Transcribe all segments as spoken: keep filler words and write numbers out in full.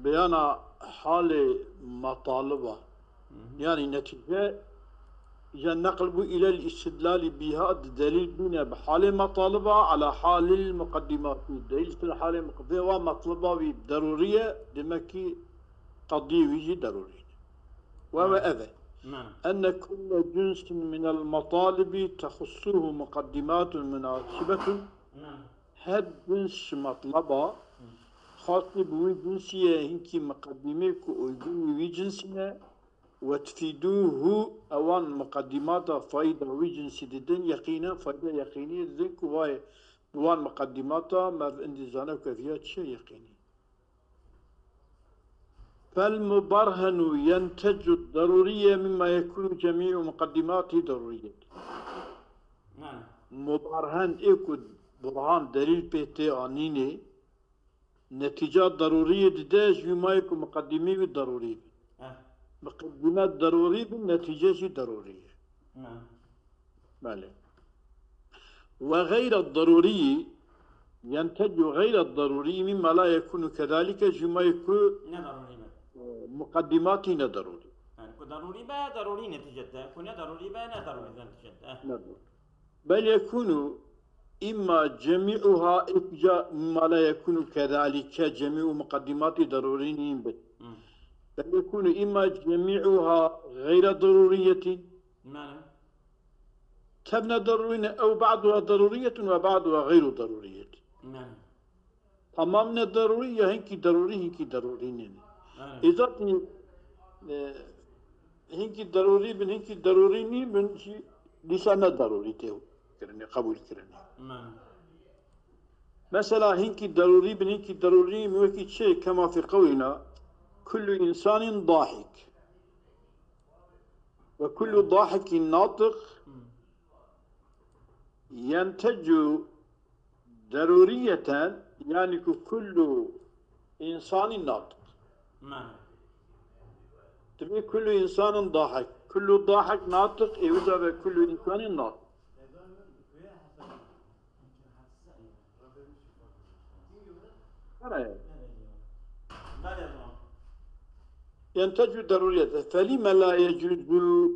Beyana halê metaliba. Yanî netîce ya neql bû îlel îstidlalî bîha di delîl bîne bi halê metaliba ala halil muqeddimatî. Delîl ser halê muq-, vê wa metliba wî derûrî ye, demek ki qediyê wî jî derûrî ne. Ve ve ev e. Enne kulle cinsin minel metalibi texussuhu muqeddimatun munasibetun. Her cins ji metleba xastî bi wî cinsî ye, hinkî miqedîmê ku uygunî wî cinsî ne, we tufîdûhu, ewan miqedîmata fayda wî cinsî didin, yeqînen fayda yeqînî didin ku vay bi wan miqedîmata me indi zane ku ev ya çi ye yeqînî. Fel mubarhenu yentecu daruriye mimma yekunu cemi'u muqeddimati daruriyet. Mubarhen ê ku burhan delîl pê tê anînê, netîca daruriyê dide ji wî mayê ku muqeddimî wî darurî bi. Muqeddime darurî bi, netîce jî darurî ye. Belê. Ve gayre darurî yentecu gayre darurî mimma la yekunu kedalike, ji mayê ku, e, muqeddimatî ne darurî. Yani ku darurî be, darurî netîcet de. Ku ne darurî be, ne darurî netîcet de. Ne darurî. Bel yekunu imma cemi'uha, ê ku ca mimma la yekunu kedalike, cemi'u muqeddimati darurî nîn bi. Bel yekunu imma cemi'uha gayre daruriyetin. Tevne darurî ne, ew ba'duha daruriyetun ve ba'duha gayru daruriyet. Tamam ne darurî ya hinkî darurî, hinkî darurî nîne. Ê zatî, e, hinkî darurî bin, hinkî darurî nî bin jî dîsa ne darurî tê kirinê, qebûl kirinê. Mesela hinkî darurî bin, hinkî darurî nî bin wekî çi? Kema fî qewlina kullu insanin dahik. Ve kullu dahikin natiq yentecu daruriyeten, yani ku kullu insanin natiq. Divê kullu insanin dahik. Kullu dahik natiq, ê wisa ve kullu insanin natiq. Nereye? Yentecu daruriyete. Felime la yecuzu,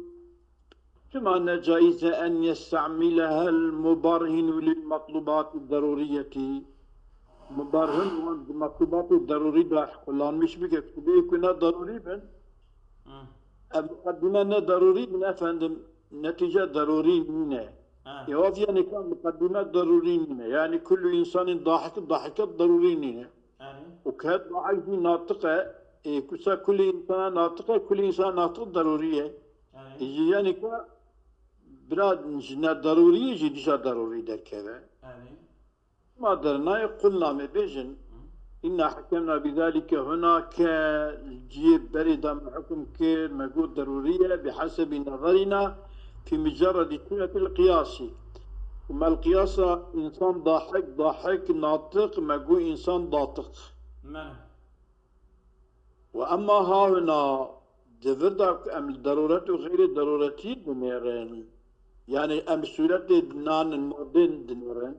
çima ne caiz e en yesta'milehel mubarhinu lil matlubati daruriyeti? Mubarhin wan di matlubati darurî de kullanmış bike, ku bê ku ne darurî bin. Ev muqeddime ne darurî bin efendim, netîce darurî nîne. Ê, ev yani ka muqeddime darurî nîne. Yani kullu insanin dahik, dahiket darurî nîne. Û ke dahik jî natiq e, ê, kusa kulî insana natiq e, kulî insan natiq darurî ye. Ê, jî yani ka bira ji ne darurî ye jî dîsa darurî derkeve. Ma dernayê qulna me bêjin, inna hekemna bidalike huna ke ciyê berê de me hukm kir, me got darurî ye, bi hesebi nezerîna fi mucerredî suretil qiyasî. Û me li qiyasa însan dahik, dahik, natiq, me got însan datiq. Ve emma hahuna di vir de ku em li deroret û xeyrê deroretî dinêrin, yanî em sûretê nan in, madên dinêrin,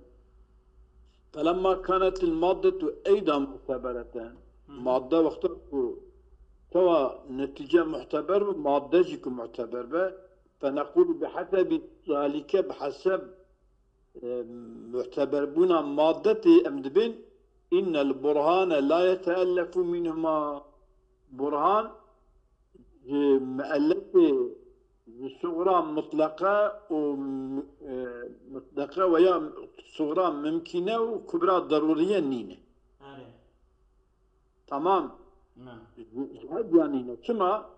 felemma kanet il maddetu eyda mutebereten, madde wexta ku tewa netîce muteber be, madde jî ku muteber be, fenequlu bi hesebi zalike, bi heseb e, muteberbûna maddetê em dibên, innel burhane la yeteellefu minhuma. Burhan ji meellefê, ji sugra mutleqe û, e, mutleqe veya sugra mimkîne û kubra darûriye nîne. Tamam. Ji her duyanî ne. Çima?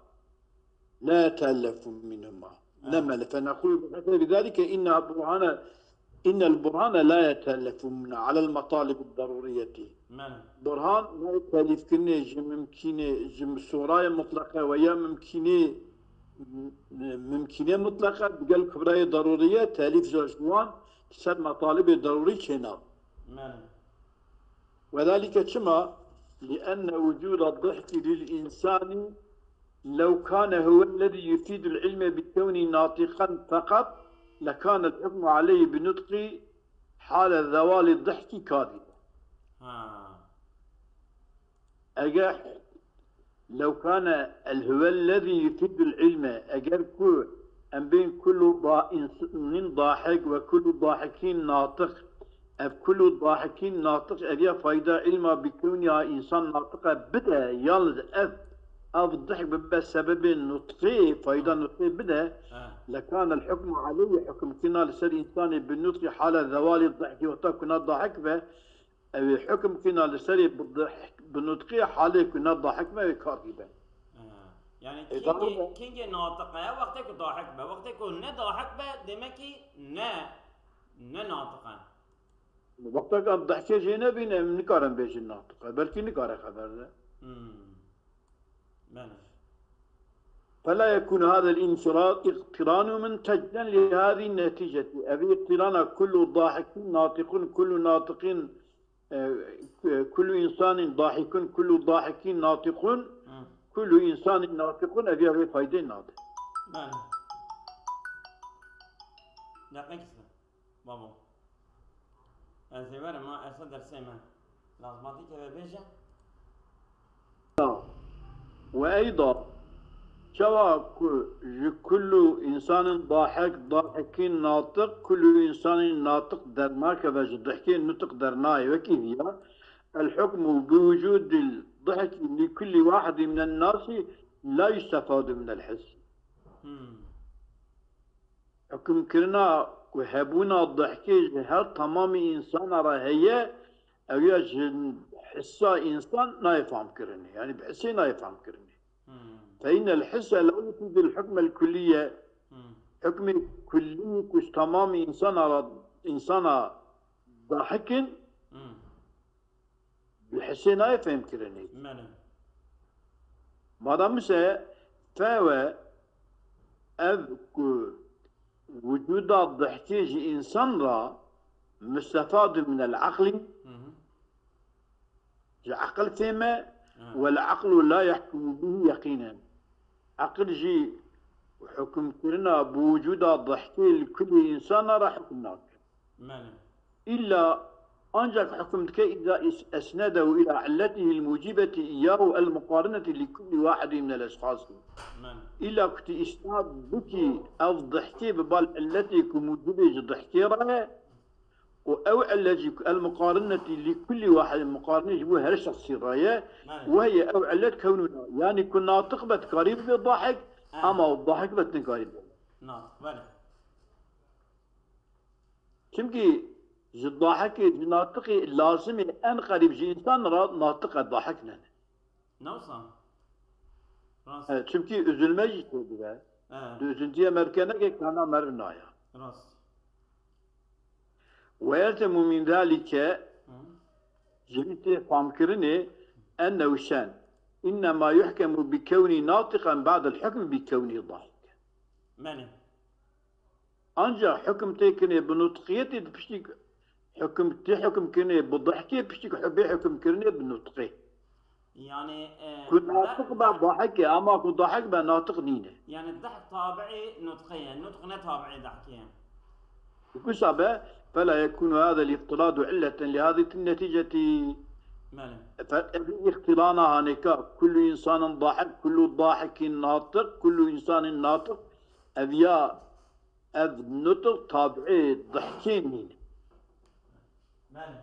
La yeteellefu minhuma. Ne mele. Fenequlu bi hesebi zalike inna burhane, innel burhane la yeteellefu minha alel matalib daruriyeti. Burhan ne telîfkirinê ji mimkînê, ji surayê mutleqe ve ya mimkînê, mimkînê mutleqe digel kubrayê daruriye telîf ji wan ser matalibê darurî çênabe. Ve zalike çima? Lienne wucuda dihki lil insani lew kane huwellezî yufîdul ilme bi kewnî natiqen feqat lekanel hukmu aleyhi bi nutqî hale zewalî dihkî kazîbe. Eger لو كان الهو الذي يفيد العلم، eger ku em bên kullu da-, insanin dahik ve kullu dahikin natiq, ev kullu dahikin natiq ev ya fayda ilma bi kewniya insan natiqe bide, yalnız ev, ev dihk bibe sebebê nutqê, fayda nutqê bide, لكان الحكم عليه، hukmkirina li ser insanê bi nutqi hala zewalî dihkî wexta ku na dahik be, ew ê hukmkirina li serê bi dih-, bi nutqê halê ku na dahik be wê kar dîbe. Ha. Yani Ê, kingê, tamam. Kingê natiq e, wextê ku dahik be, wextê ku ne dahik be, demek ki ne, ne natiq e. Wexta ku em dehkê jê nebîne, em nikarin bêjin natiq e. Belkî nikare xeber de. Hmm. Belê. فلا يكون هذا الانفراد اقتران منتجا لهذه النتيجة. Ev îqtirana kullu dahikin natiqun, kullu natiqin, e, kullu insanin dahikun, kullu dahikin natiqun, Hı. Kullu insanin natiqun, ev ya vê faydê nade. Belê. Deqek Babo. Ez ê werim ha, esa dersê me. Lazmatî ke ve bêje. Ve eyda, çawa ku ji kullu insanin dahik, dahikin natiq, kullu insanin natiq dernakeve, ji dihkê nutiq dernayê, wekî viya, الحكم بوجود الضحك لكل واحد من الناس لا يستفاد من الحس. Hmm. Hukmkirina ku hebûna dihkê ji her temamî insana re heye, ew ya ji hissa însan nayê famkirinê. Yanî bi hisê nayê famkirinê. Hmm. فإن الحس لا يفيد الحكم الكلي. Hmm. Hukmê kullî ku ji temamî insana re, insana dahik in, Hmm. Bi hisê nayê fehmkirinê. Belê. Madem ise fewe ev ku wicûda dihkê ji însan re mustefad min el aqlî, Hı hı. Ji aqil fêm e, Ha. Wel aqlu la yahkumu bihi yaqînen. Aqil jî hukmkirina bi wicûda dihkê li kulî însana re hukm nake. Belê. Îlla ancak hukm dike îza is-, esnedehu ila illetihi l-mucibeti iyyahu el-muqarineti li kulli wahidin min el-eşxasi. Belê. Îlla ku tu îsnad bikî ev dihkê bi bal illetê ku mucibê ji dihkê re ye û ew illet jî ku el-muqarineti li kulli wahid, muqarine ji bo her şexsî re ye, Belê. Weye ew illet kewnûna. Yanî ku natiq be dikarî bibe dahik, Ha. Ama dahik be tu nikarî bibe. Natiq, belê. Çimkî ji dahikê, ji natiqê lazimê en qerîb ji însan re natiq e, dahik nene. Ne wisa? Rast. E, çimkî üzülme jî tê dibe. E. Tu üzüntiyê me bike neke kana me rinaya. Rast. ويلزم من ذلك Hı. Ji vî tê famkirinê أنه şen إنما يحكم بكونه ناطقا بعد الحكم بكونه ضاحكا. Belê. Ancak hukm tê kirinê bi nutqiyetê di piştî hukm tê hukm kirinê bi dihkê piştî bê hukm kirinê bi nutqê. Yani, e, Ku natiq be dahik e, ama ku dahik be natiq nîne. Yani dahk tabi'î nutqê ye, nutq ne tabi'î dahkê ye. Wisa be, فلا يكون هذا الاختلاط علة لهذه النتيجة. Belê. Fe-, ev îxtilana hanêka, kullu insanin dahik, kullu dahikin natiq, kullu insanin natiq, ev ya Ev nutq tabi'ê dihkê nîne. Belê.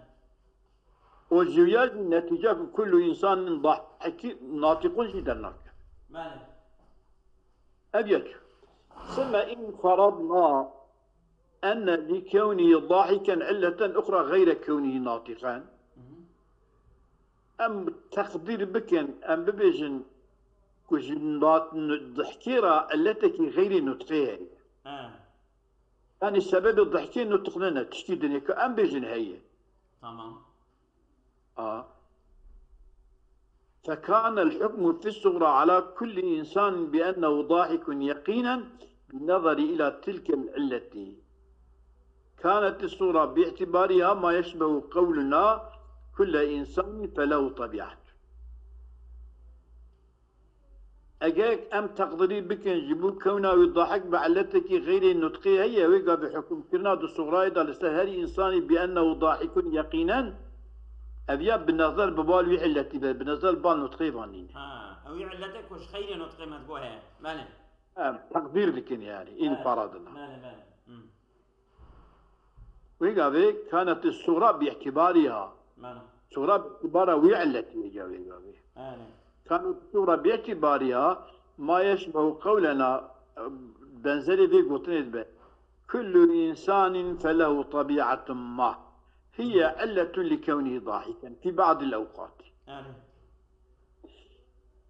O ji ya jî netîca ku kullu insanin dahikî natiqun jî dernake. Belê. Ev yek. Sümme in feradna enne li kewnihi dahiken illeten uxra gayre kewnihi natiqen. Hı hı. Em teqdîr bikin, em bibêjin ku ji nat-, dihkê re illetekî xeyrê nutqê heye. He. Yanî sebebê dihkê nutq nene, tiştî dinê ku em bêjin heye. Tamam. A. فكان الحكم في الصغرى على كل إنسان بأنه ضاحك يقينا بالنظر إلى تلك العلة. كانت الصغرى باعتبارها ما يشبه قولنا كل إنسان فله طبيعة. Eger em teqdirî bikin ji bo kewna wî dahik bi illetekî xeyrê nutqê heye, wê gavê hukmkirina di suxrayê de li ser her însanî bi ennehu dahikun yeqînen, ev ya bi nezer bi bal wî illetî be, bi nezer bal nutqê vanîne. Ha, Ew ê illetê ku ji xeyrê nutqê me digot heye. Belê. Em, teqdîr dikin yani. În Belê. paradina. Belê, belê. Hmm. Wê gavê kanet sugra bi îtibariha. Belê. Sugra bi îtibara wî illetî wê gavê gavê. Belê. Kanet sugra bi îtibariha ma yeşbehu qewlena, benzerê vê gotinê dibe. Kullu insanin felehu tabi'atun ma hiye illetun li kewnihi dahiken fi ba'dil ewqat. Belê.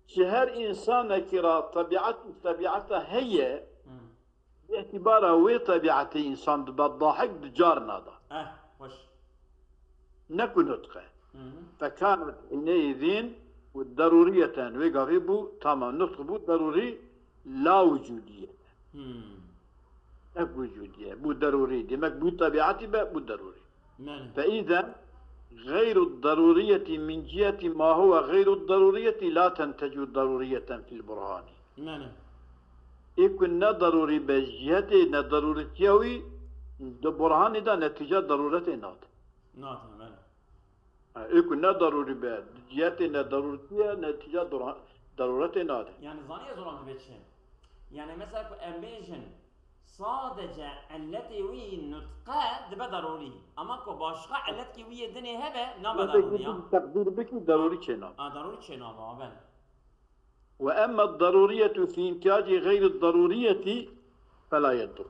Ji her insanekî ra tebiat, tebiata heye, Hmm. bi îtibara wê tebiatê însan dibe dahik di carna de. Eh, xweş. Ne ku nutqe. Mhm. Fekanet hîneyî zîn û derûriyeten. Wê gavê bû, tamam, nutq bû derûrî la wicûdiyet. Hmm. Ne ku wicûdiye. Bû derûrî. Demek bû tebiatî be, bû derûrî. Belê. فإذا غير الضرورية من جهة ما هو غير الضرورية لا تنتج ضرورية في البرهان. Belê. Ê ku ne derûrî be, ji cihetê nedarûrîtiya wî di burhanê de netîca derûretê nade. Nate, belê. Ha, ê ku ne derûrî be, di cihetê nedarûrîtiye netîca dora- derûretê nade. Yani zanî ez olan dibe çi? Yani mesela ku em bêjin sadece illetê wî nutqe dibe darûrî. Ama ku başka illetkî wî yê dinê hebe nabe Wextê darûrî ku ya. tu teqdîr bikî derûrî çênabe. A darûrî çênabe, belê. وأما الضرورية في إنتاج غير الضرورية فلا يضر.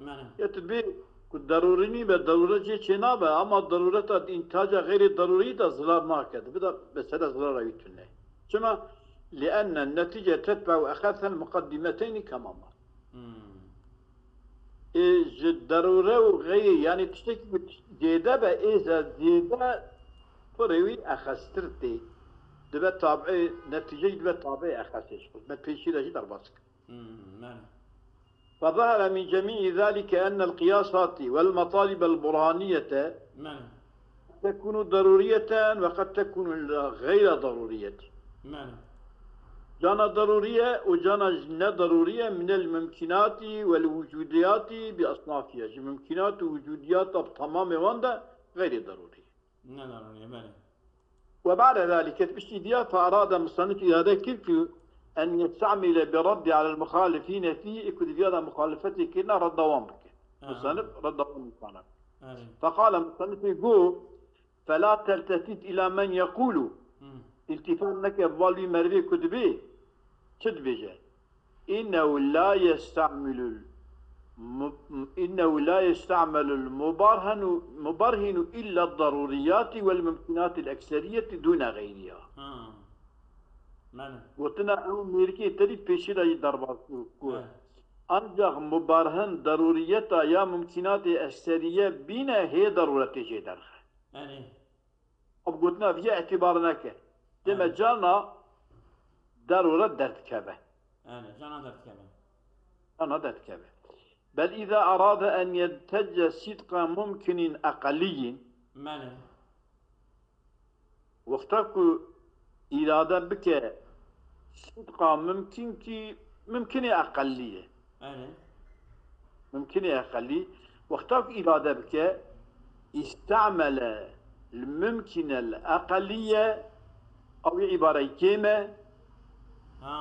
Belê. Ya tu bê ku derûrî nîbe, derûret jê çênabe, ama derûreta di întaca xeyrê derûrî de zirar nake. Dibe de mesele zirara wî tune. Çima? لأن النتيجة تتبع أخف المقدمتين كما مر. Hmm. Ê ji derûre û xeyrê, yani tiştekî ku zêde be, ê ze zêde kurê wî exestir tê. Dibe tabiê, netîceyî dibe tabiê exesê ji xwe. Me pêşî de jî derbas kir. Hmm, belê. فظهر من جميع ذلك أن القياسات والمطالب البرهانية Belê. تكون ضرورية وقد تكون غير ضرورية. Belê. Cana darûrî ye û cana jî ne darûrî ye, minel mumkînatî wel wicûdiyatî bi esnafî ye. Ji mumkînat û wicûdiyata bi temamê wan de xeyrê darûrî ye. Ne darûrî ye, belê. Ve ba'de zalike, piştî viya, fe arade musannif îrade kir ku en yestemîle bi reddi alel muxalifîne fî, ê ku di viya de muxalifetê kirine redda wan bike. Aha. Musannif redda wan nîşana. Belê. Feqale musannifê got, fela teltefit ila men yekulu. Hmm. İltifat neke bi val wî merivê ku dibê, çi dibêje? İnnehu la yestemilul mu- innehu la yestemelul mubarhenu mubarhinu illa daruriyati vel mumkinatil ekseriyeti dune gayriha. Ha. Belê. Gotina ew mêrikê te dît pêşî de jî derbas bû ku Evet. ancak mubarhin daruriyeta ya mumkînatê ekseriye bîne hê daruretê jê derxe. Belê. Ev gotina vî îtîbar neke. Deme Evet. carna daruret derdikeve. Belê. Cana derdikeve. Carna derdikeve. Bel îza arade en yentece sidqa mumkinin eqeliyyin. Belê. Wexta ku îrade bike sidqa mumkin kî mumkinê eqelî ye. Belê. Mumkinê eqelî. Wexta ku îrade bike, îstemele li mumkinel eqelî ye, ew ê îbareyê kêm e. Ha.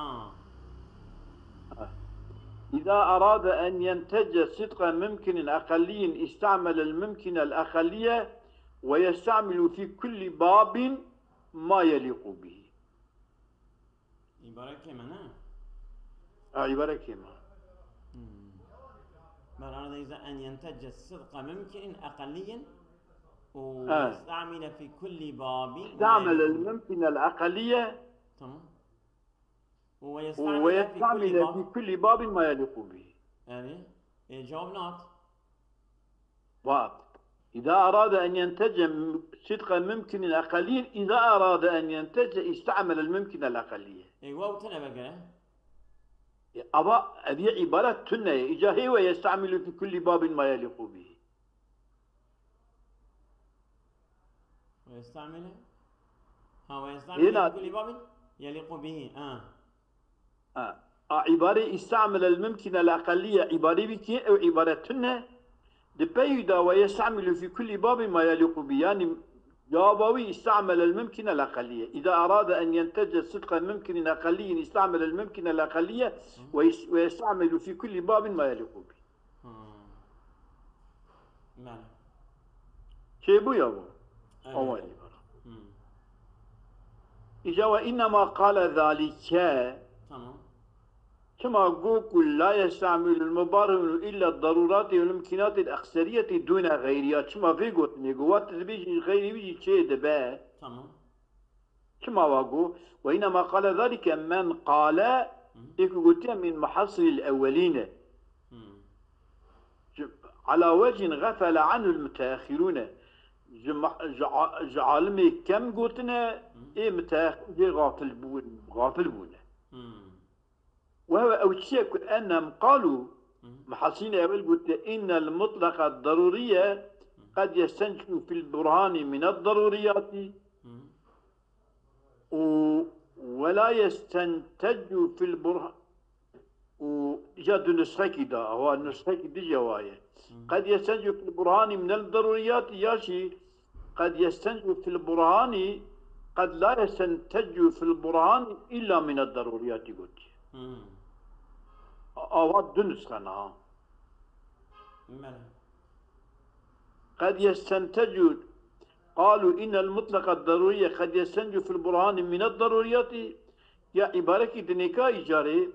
إذا أراد أن ينتج صدق ممكن أقلي استعمل الممكن الأقلي ويستعمل في كل باب ما يليق به. İbare keme ne? Ha, îbare kêm e. Hmm. بل أراد إذا أن ينتج صدق ممكن أقلي Ha. ويستعمل في كل باب ما استعمل يليق. الممكن الأقلي Tamam. ويستعمل في كل ويستعمل باب. في كل باب ما يليق به. Yani, e, cevap ne at? Bak. إذا أراد أن ينتج صدق ممكن أقلي، إذا أراد أن ينتج استعمل الممكن الأقلي. E, waw tine vegere. E, ama ev îbare tune ye. Îca hê ve يستعمل في كل باب ما يليق به. ويستعمل. Ha, ويستعمل Hêna- في كل باب يليق به. Ha. Ha. A îbare استعمل الممكن الأقلي îbare bikî, ew îbare tune. Di pey de ويستعمل في كل باب ما يليق به. Yani Cevaba wî, استعمل الممكن الأقلية. إذا أراد أن ينتج صدق ممكن أقلي استعمل الممكن الأقلية ويس-، ويستعمل في كل باب ما يليق به. Mane. Çêbû ya bu? Evet. Awa îbara. Hmm. Îca وإنما قال ذلك. Tamam. Çima got ku لا يستعمل المبرهن إلا الضرورات والممكنات الأكثرية دون غيرها. Çima vê gotinê got, wa tu dibêjî xeyrî wî jî çê dibe. Tamam. Çima wa got? وإنما قال ذلك من قال, ê ku gotiye من محصل الأولين. Hmm. Ji-, على وجه غفل عنه المتأخرون. Ji ma-, ji a-, ji alimê kem gotine, ê miteaxir jê xafil bûn, xafil bûne. Hmm. وهو ew çi ye ku أنهم قالوا, Hmm. muhasilîn ewel gotiye, إن المطلق الضروري قد يستنجم في البرهان من الضروريات. Hmm. û ولا يستنتج في البرهان û ya du nusxekî da, awa nusxekî dije wa ye. قد يستنتج في البرهان من الضروريات ya jî قد يستنتج في البرهان قد لا يستنتج في البرهان إلا من الضروريات gotiye. Hmm. Awa du nusxe ne ha. Mane. قد يستنتج، قالوا إن المطلق الضروري قد يستنتج في البرهان من الضروريات. Ya îbarekî dinêka îcarê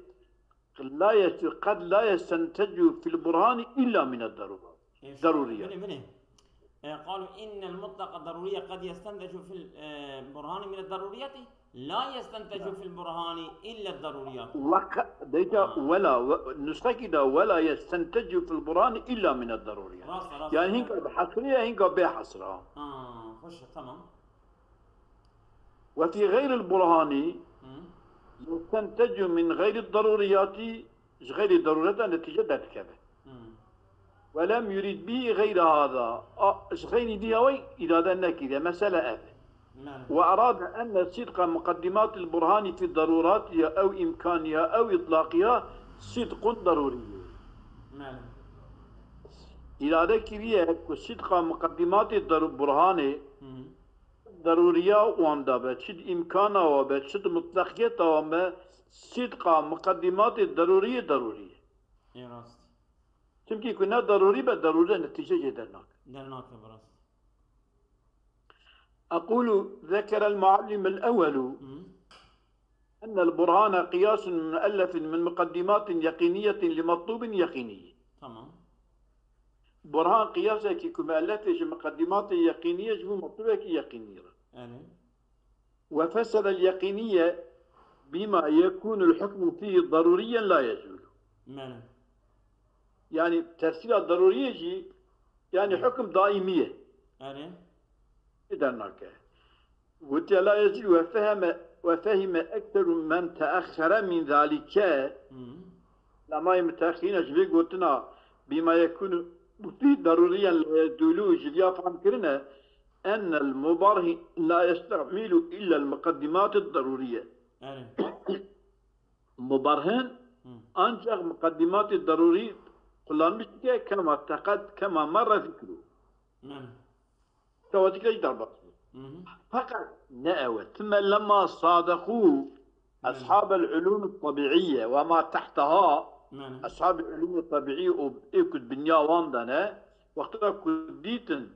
لا يست-، قد لا يستنتج في البرهان إلا من الضرورات. Ê, Darûrî ye. Binê, binê. E, قالوا إن المطلق الضروري قد يستنتج في ال-، e, برهان من الضروريات لا يستنتج في البرهان إلا الضروريات. Wek, deyta Ha. ولا, we-, nusxekî da ولا يستنتج في البرهان إلا من الضروريات. Rast, rast. Yani hinka bi hesriye, hinka bê hesra. Ha, hoş, tamam. وفي غير البرهان Hı. يستنتج من غير الضروريات, ji xeyrî darûreta netîce derdikeve. Hı. ولم يرد به غير هذا. A, ji xeyrî vî ya wê îrade nekiriye. Mesele ev e. Mane. وأراد أن صدق مقدمات البرهان في ضروراتها أو إمكانها أو إطلاقها صدق ضروري. Mane. Îrade kiriye ku sidqa muqeddimatê daru-, burhanê Hı hı. darûriya wan de be, çi di îmkana we be, çi di mutlaqiyeta wan be, sidqa muqeddimatê darûriyê darûrî ye. Ê rast. Çimkî ku ne darûrî be, darûre netîce jê dernake. Dernake bi rast. أقول ذكر المعلم الأول Hı. أن البرهان قياس مؤلف من مقدمات يقينية لمطلوب يقيني. Tamam. Burhan qiyasekî ku muellef e ji muqeddimatê yeqînî ye ji bo metlûbekî yeqînî re. Erê. وفسر اليقيني بما يكون الحكم فيه ضروريا لا يزول. Mane. Yani tefsîra darûriyê jî yani hukm daîmî ye. Erê. Çi dernake. Gotiye لا يزول وفهم، وفهم أكثر من تأخر من ذلك. Hı. Lemayê miteaxirîne ji vê gotina بما يكون فيه ضروريا لا يزول ji vîya fehm kirine أن المبرهن لا يستعمل إلا المقدمات الضرورية. Erê. Muberhin Hı. ancak muqeddimatê darûrî kullanmış dike kema teqed kema merre zikru. Mane. Tewatikle derbas. Hı hı. Feqet ne ew e. Thumma lemma sadeqû Hı. ashabel ulûm tabiîye ve ma tehtaha. Mane. Ashabê ulûm tabiî û ê ku di binya wan de ne. Wexta ku dîtin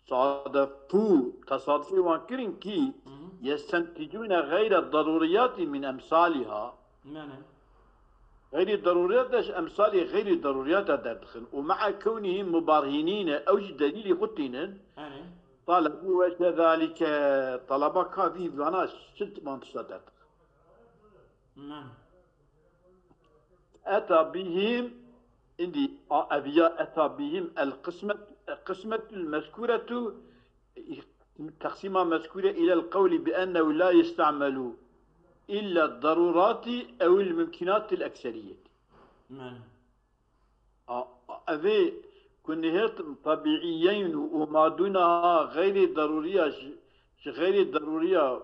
sadefû, tesadufê wan kirin kî Hı hı. yestentîcûne xeyre darûriyatî min emsalîha. Mane. Xeyrî darûriyat de ji emsalê xeyrî darûriyata derdixin. Û me'a kewnîhî mubarhînîne, ew jî delîlî xwe tînin. Erê. Talebû wece zalike, taleba ka vî vana şit man tişta derdixin. Mane. Eta bihîm, îndî a eviya eta bihîm el qismet, qismetul mezkûretu, teqsîma mezkûre îlel qewlî bi ennehu la yestemelu îlla darûratî ewil mumkînatil ekseriyetî. Mane. A, a, evê ku nihêrtin tabiîyeyn û madûna xeyrê darûriya ji, ji xeyrê darûriya,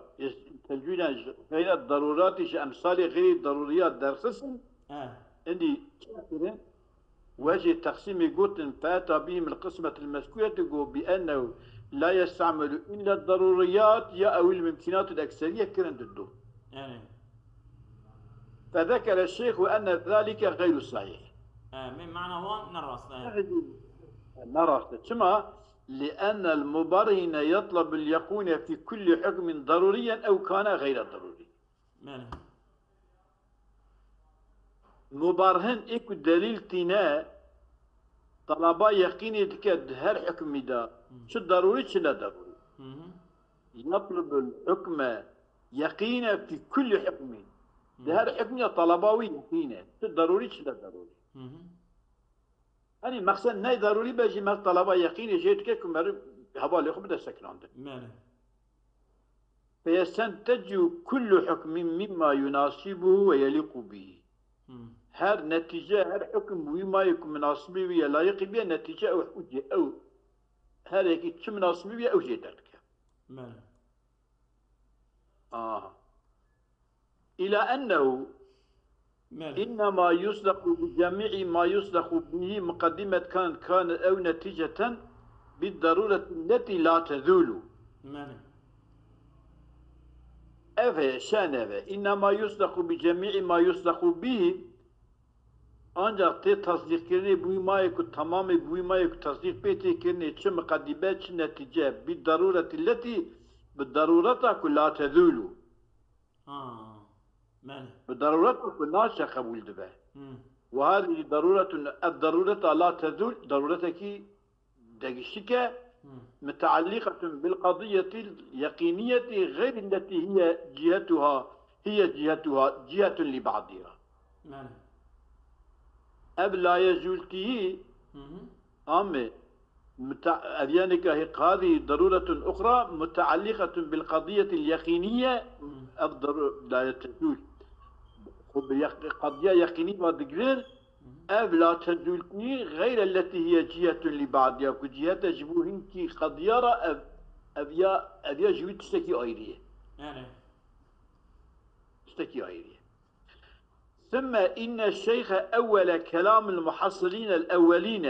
tecwîden ji xeyra darûratî ji emsalê xeyrê darûriya derxisin, He. îndî çi kirin? Wejê teqsîmê gotin, فأتى بهم القسمة المذكورة got بأنه لا يستعمل إلا الضروريات يا أو الممكنات الأكثرية كرن ضده. Yani. فذكر الشيخ أن ذلك غير صحيح. E, min mana wan ne rast e. Ne rast e. Çima? لأن المبرهن يطلب اليقين في كل حكم ضروريا أو كان غير ضروري. Belê. Mubarhin ê ku delîl tîne, talaba yeqînê dike di her hukmî de. Çi darûrî, çi ne darûrî. Hı hı. يطلب الحكم يقينا في كل حكم. Di her hukmî de talaba wî yeqîn e. Çi darûrî, çi ne darûrî. Hı hı. Hani meqsed ne darûrî be jî, mer talaba yeqînê jê dike ku meriv hevalê xwe bide sekinandin. Belê. فيستنتج كل حكم مما يناسبه ويليق به. Hmm. Her netîce, her hukm wî mayê ku minasibê wî ye, layiqî bî ye, netîce ew, ew, ew, her yekî çi minasibê wî ye, ew jê derdike. Belê. Aha. إلى أنه Belê. إنما يصدق بجميع ما يصدق به مقدمة كان، كان أو نتيجة بالضرورة التي لا تزول. Belê. Ev e, şen ev e. إنما يصدق بجميع ما يصدق به. Ancak tê tasdîqkirinê bi wî mayê ku, tamamê bi wî mayê ku tasdîq pê tê kirinê, çi miqedîme, çi netîce, بالضرورة التي, bi darûreta ku لا تزول. Ha, belê. Bi darûreta ku naçe qebûl dibe. Hmm. وهذه ضرورة، ev darûreta لا تزول, darûretekî degişik e, Hmm. متعلقة بالقضية اليقينية غير التي هي جهتها، هي جهتها، جهة لبعضها. Belê. Ev لا يزولتيي, Hı hı. Amê, متع-، ev yani ki هذه ضرورة أخرى متعلقة بالقضية اليقينية, Hmm. Ev daru-, لا تزول. Xwe bi yeq-, qadiya yeqînî ve digirin, Hı hı. Ev لا تزولتيي غير التي هي جهة لبعضها, ku cihete ji bo hinkî qadiya re ev, ev ya, ev ya ji wî tiştekî ayrî ye. Yani. Tiştekî ayrî ye. ثم إن الشيخ أول كلام المحصلين الأولين,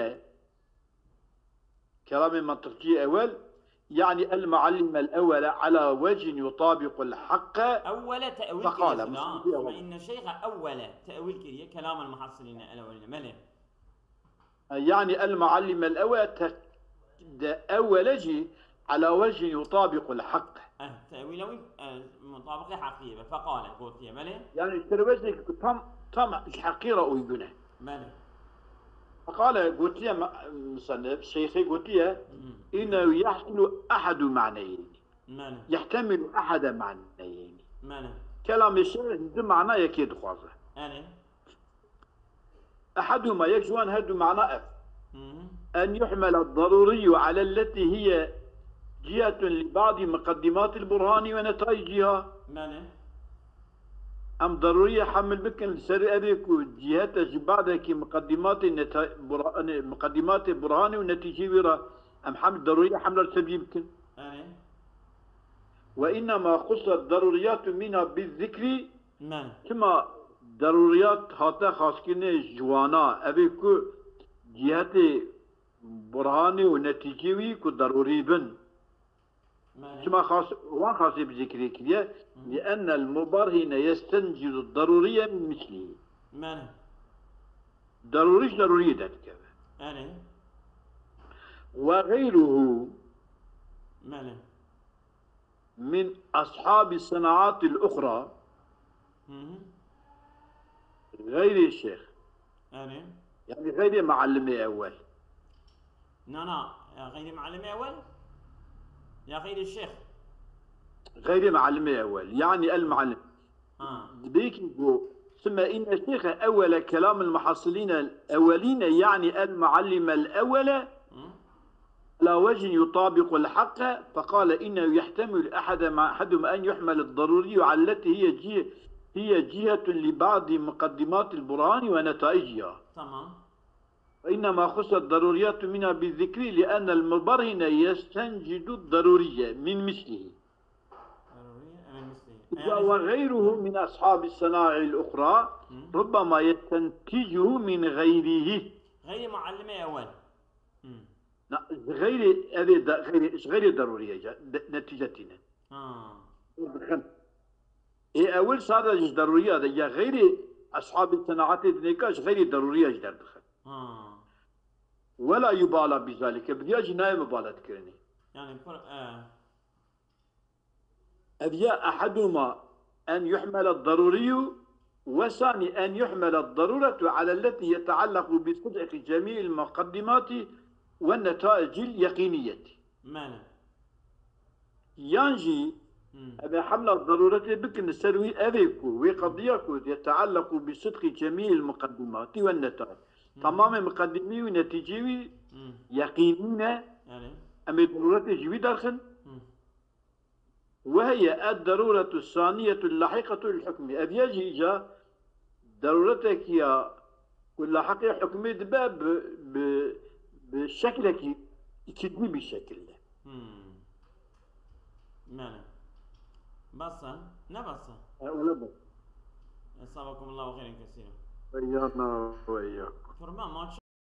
kelamê mantiqciyê ewel, يعني المعلم الأول على وجه يطابق الحق. Ewwele tewil فقال, kiriye, Mustafa ثم ewel. إن الشيخ أول tewil kiriye, كلام المحصلين الأولين. Belê. يعني المعلم الأول, te-, de ewwele jî على وجه يطابق الحق. Eh, tewîla wî, eh, mutabıqê heqiyê be. Feqale, gotiye, belê? Yani, ser wecek tam, tam ji heqî re uygun e. Belê. Feqale, gotiye me-, musennif, şeyxê gotiye, Hmm. إنه يحتمل أحد معنيين. Belê. يحتمل أحد معنيين. Belê. Kelamê şeyx du mana yekê dixwaze. Belê. أحدهما, yek ji wan her du mana ev. Hı hı. أن يحمل الضروري على التي هي جهة لبعض مقدمات البرهان ونتائجها. Belê. Em darûriyê hemil bikin li ser evê ku cihete ji badekî miqedîmatê neta-, bura-, ne, miqedîmatê burhanê û netîcê wî re em hem darûriyê hemle li ser wî bikin. Belê. وإنما خصت الضروريات منها بالذكر. Me. Çima darûriyat hate xaskirinê ji wana, evê ku cihetê burhanê û netîcê wî ku darûrî bin. Me. Çima xas, wan xasê bi zikirê kiriye? Hı. لأن المبرهن يستنجد الضروري من مثله. Me. Darûrî ji darûriyê derdikeve. Erê. وغيره. Me. من أصحاب الصناعات الأخرى Hı hı. غير الشيخ. Erê. Yani غير معلم أول. Na, na, ya غير معلم أول? Ya غير الشيخ. غير معلم أول. يعني المعلم. Ha. Dibêkî ku, ثم إن الشيخ أول كلام المحصلين الأولين، يعني المعلم الأول Hı. على وجه يطابق الحق، فقال إنه يحتمل أحد ما، أحدهما أن يحمل الضروري على التي هي جه-، هي جهة لبعض مقدمات البرهان ونتائجها. Tamam. وإنما خص الضروريات منها بالذكر لأن المبرهن يستنجد الضروري من مثله. Darûrî, emin misli. إذا Yani وغيره من أصحاب الصنائع الأخرى Hı. ربما يستنتجه من غيره. غير معلم أول. Hı. Na, ji xeyrê evê de, xeyrê, ji xeyrê derûriyê ca, de, netîce tîne. Ha. Dixin. Ê ewil sade ji derûriya de ya xeyrê eshabî senaetê dinêka ji xeyrê derûriya ji derdixin. Ha. Wela yubala bizalike, bi diya jî nayê mibalet kirinê. Yani pir e. Ev ya eheduma en yuhmele darûriyu ve sani en yuhmele darûretu alelleti yeteallaku bi sidqi cemî'il muqaddimati ve netâicil yeqîniyeti. Mene. Yan jî Hmm. Em ê hemla darûretê bikin li ser wî evê ku wê qediya ku yeteallaku bi sidqi cemî'il muqaddimati ve netâic. Tamamê miqedimî û netîcê wî Hmm. yeqînî ne. Yani. Em ê darûretê ji wî derxin. Hmm. Ve heye ed darûretu saniyetu lahiqetu lil hukmî. Ev ya jî îca darûretekî ya ku lahiqê hukmê dibe bi, bi, bi şeklekî îkindî bir şekilde. Hmm. Yani. Basa. Ne basa? E, öyle bak. Esabakumullahu hayran kesira. Eyyana ve eyyakum. Kurban maç